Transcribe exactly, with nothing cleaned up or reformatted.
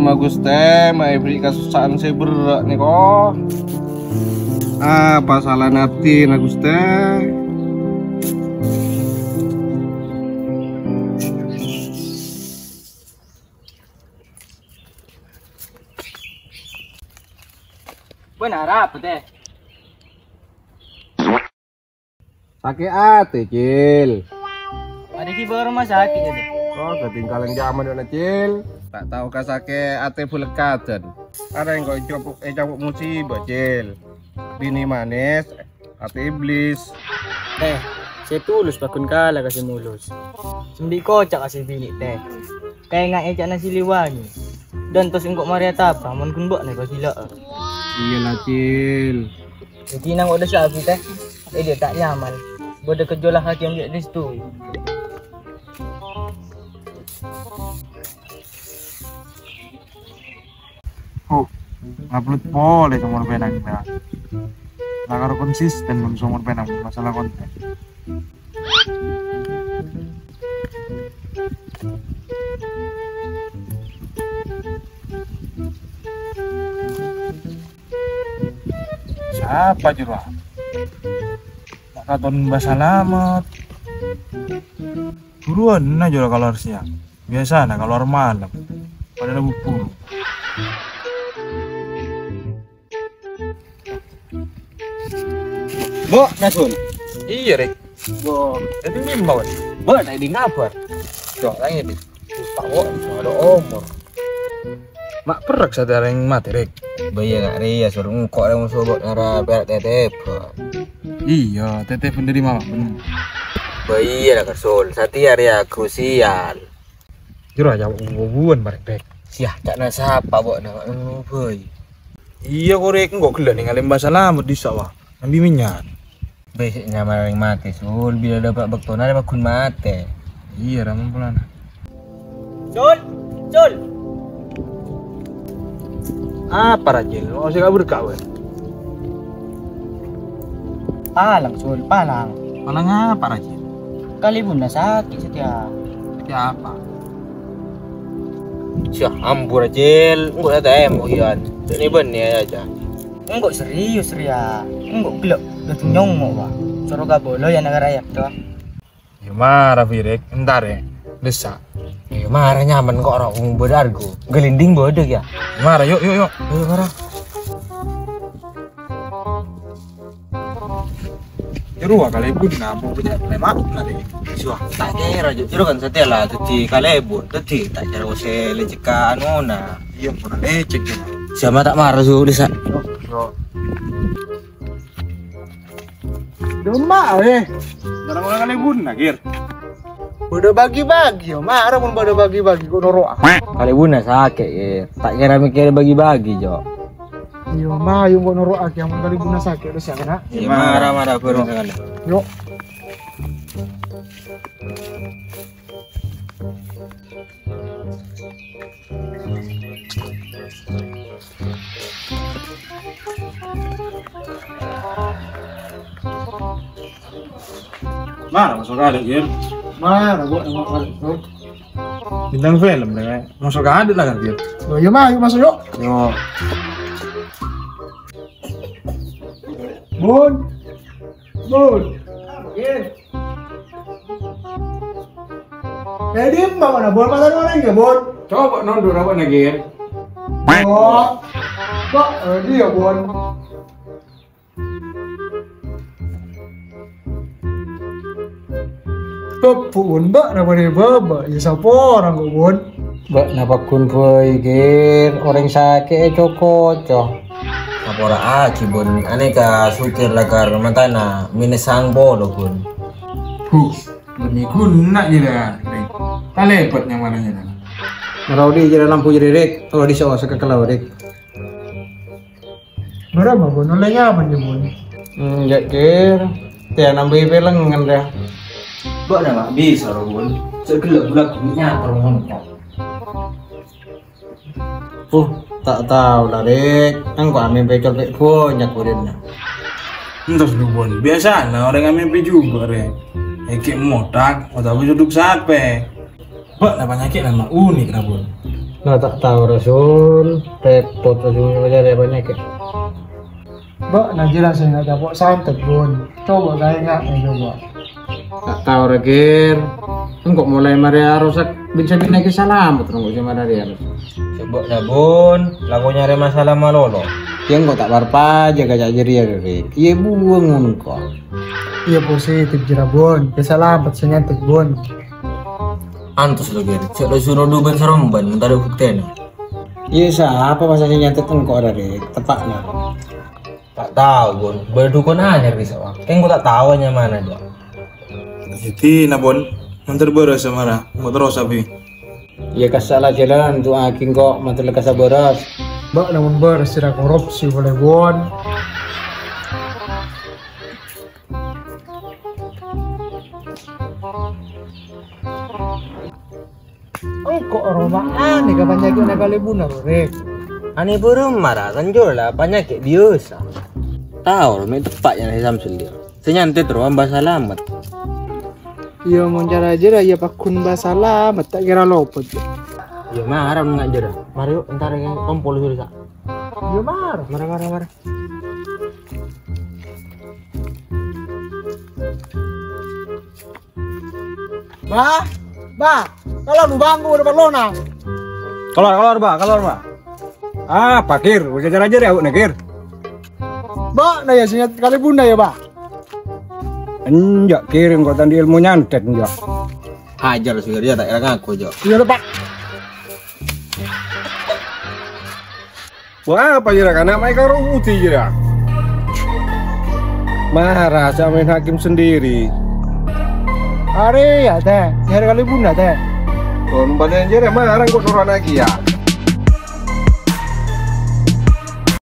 Ma' Ghustè, ma' èberri' kasossa'an sè berrâ' nèko. Apa salana abdhina, Ghustè? Bân arapa, Tè? Sakè' atè, Cil. Arèya ghi' bâ' rumah sakit, ya, Tè? Oh, ketinggalan zaman dulu, Cil. Ta' tao kasakè' atè bulekkadan. Arèya engko' ècopok, ècopok musibah, Cil. Binè manis, atè iblis. Tè, sè tulus paggun kala ka sè mulus. Sembi' koca' ka sè binè', Tè. Kaènga'è ca'na Siliwangi. Dântos engko' marèya taba mon ghun bâ'na èpaghilâ'â. Iyâ la, Cil. Dhâddhi nang odâ sabi, Tè. È, dhi' ta' nyaman. Bâdâ kejolak hati ambi' rèstui. Oh, ngupload polè somor pènang, ya. La karo konsisten mon somor pènang masalah konten. Sapa jârowa? Ta' katon Mbah Salamet. Buruwânna jârowa kalowar sèyang. Biyasana kalowar malem. Padahal buru-buru. Bo, Nasun. Iyâ, Rèk. Bo. Dhâddhi dimma, Wan? Bo, ta' èdhing kabhâr. Cok, la ngèdhing. Lupa, Bo, adâ' omor. Ma' perrek satèya rèng matè, Rèk. Bâ iyâ, nga' rèya, Sur. Engko' rèng moso bâ'na ra pèra' tètèbhân. Iyâ, tètèbhân dâri mama, bhender. Bâ iyâ, la, Sur. Satèya rèya krusial. Jârowa, ya, bubuwân, marè, Bèk. Siyah, ca'na sapa, Bo', na, anu, bhâi. Iyâ, korè engko' ghellâ' nèngalè Mbah Salamet dissa', wa. Nambi mènyan. Bâi, sè nyamana rèng matè, Sul. Bilâ dâpa' bâktona, rèng paggun matè. Iyâ, ra, mon polana. Sul! Sul! Apa, Rajil? Lo' sè kabur ka, wè? Palang, Sul, palang. Palang apa, Rajil? Kalèbunna sakè' satèya. Sakè' apa? Syah, ampon, Rajil. Engko' ta' tèmo, Yan. Bânnè-bânnè ajâ. Engko' serius, rèya. Engko' ghellâ' dâddhi nyongngo', wa. Soro kabâlâ, ya, nagara, ya, to. Ya, mara, Firek. Entar, ya. Dessa'. Ya, mara nyaman kok, ro, wong bâdâ argo. Gelinding bâdâ, ya. Mara, yuk, yuk, yuk. Yuk, mara. Jârowa kalèbunna, mo bâjâ lemak, nari. Suwah, ta' kèra, jâ-, jârowa kan satèya la, dâddhi kalèbun, dâddhi ta' kèra sè lècèkka anona. Iyâ, pura lècèk, yâ. Siapa ta' mara, su, dissa'? Yo, yo. Domma, eh. Jârowa kalèbunna, Gir. Bâdâ bagi-bagi, yo. Mara mon bâdâ bagi-bagi, kok noro'a. Kalèbunna sakè', Gir. Ta' kèra mèkkèrè bagi-bagi, Jo. Iyâ, mayu engko' noro'aghi, ampon kalèbunna sakè', terros ya kèna. Iyâ, mara, mara, bhâreng sakalè. Yo. Mara, maso' ka adâ', Gir. Mara, Bu, nengok balik, Bu. Bintang film, deh. Maso' ka adâ' la, kan, Gir? Oh, iyâ, mayu, maso', yo. Yo. Bun. Bun. Gir. Eh, dimma bâ'na, Bun? Mata orèng, ya, Bun? Coba nondur apa, Gir? Oh. Kok, eh, dia, Bun? Bâ, Bun, bâ'na bâdâ è bâbâ, ya sapa orèng kok, Bun? Bâ'na paggun bhâi, Gir, orèng sakè'è co-koco. Apora'aghi, Bun, anè ka sopir lakar matana minus sangang polo, Bun. Huh, lebbi ghuna jârèya, Rèk. Talèbât nyamana jârèya. Mara odi' jârèya lampu jârèya, Rèk. Tolong diso'o sakakala, Rèk. Bârâmma, Bun? Ollè nyaman, yâ, Bun? Hmm, jâ', Gir. Tèya nambâi pèlengngen, tèya. Bâ'na ma' bisa, ro, Bun. Sè ghellâ' bulâ ghi' nyator ngono, Cak. Uh, ta' tao la, Rèk. Engko' amèmpè col bhâi bânnya' bhârâmma. Entos, Bun. Biyasana orèng amèmpè jhughân, Rèk. Èkè mothak, otabâ codhuk sapè. Bâ'na panyakè'na ma' unik, ra, Bun. Nah, ta' tao, Rasul. Repot, Rasul, nyarè panyakèt. Bâ'na jârèya sè enga' capo' santet, Bun. Coba kaè enga', coba. Ta' tao, ra, Gir. Engko' molaè marè arosak, bin-sabinna ghi' salamet, engko' sè marè arosak. Coba, Bun. Lako nyarè masalah malolo. Yâ, engko' ta' parpajâ ka ca' jârèya, Rik. Iyâ, buwâng ngono engko'. Iyâ, positif jârèya, Bun. Ghi' salamet sè nyantet, Bun. Antos lo, Gir. Cè' lo suno duben saromban, mentara buktèna. Iyâ, sapa pas sè nyantet engko', ra, Rik? Teppa'na. Ta' tao, Bun. Bâdâ dukon anyar bisa, Bang. Kèng engko' ta' tao nyamana, Bang. Jadi, na, Bun, mandhâr bârâs mara. Engko' terros, abi. Iyâ, kassa' la jhâlân, du'aaghi engko' mandhâr lekkas bârâs. Bâ'na mon bârâs sèra korupsi polè, Bun. Engko' roma anè ka panyakè'na kalèbunna, Rorèk. Anè buru mara, kan jârèya panyakè' biyasa. Tao, mè' teppa' yâ, Samsul, yâ. Sè nyantet rowa Mbah Salamet. Iyâ, mon cara jârèya, yâ, pagghun Mbah Salamet, ta' kèra lopot, yâ. Iyâ, mara, mon nga' jârèya. Mara, yu', entar kompol suri, sa'. Iyâ, mara. Mara, mara, mara. Bah, bah, kalau nu bangku udah perlu, nah. Keluar, keluar, Bah, keluar, Bah. Ah, Pakir, udah ajar-ajar yâ, Bu Nakir. Bah, nah yâ, sè nyantet kalèbunna yâ, Bah. Enjâ', Kir, engko' ta' andi' èlmo nyantet, enjâ'. Hajar, Sir, yâ, ta' kèra ngaku, Jo. Iyâ, Pak. Wah, apa jârèya, kana' maèn karo putih jârèya? Mara sè maèn hakim sendiri. Arèya, Tè. Nyarè kalèbunna, Tè. Kon bâdâ jârèya, mara engko' sorowanaghi, yâ.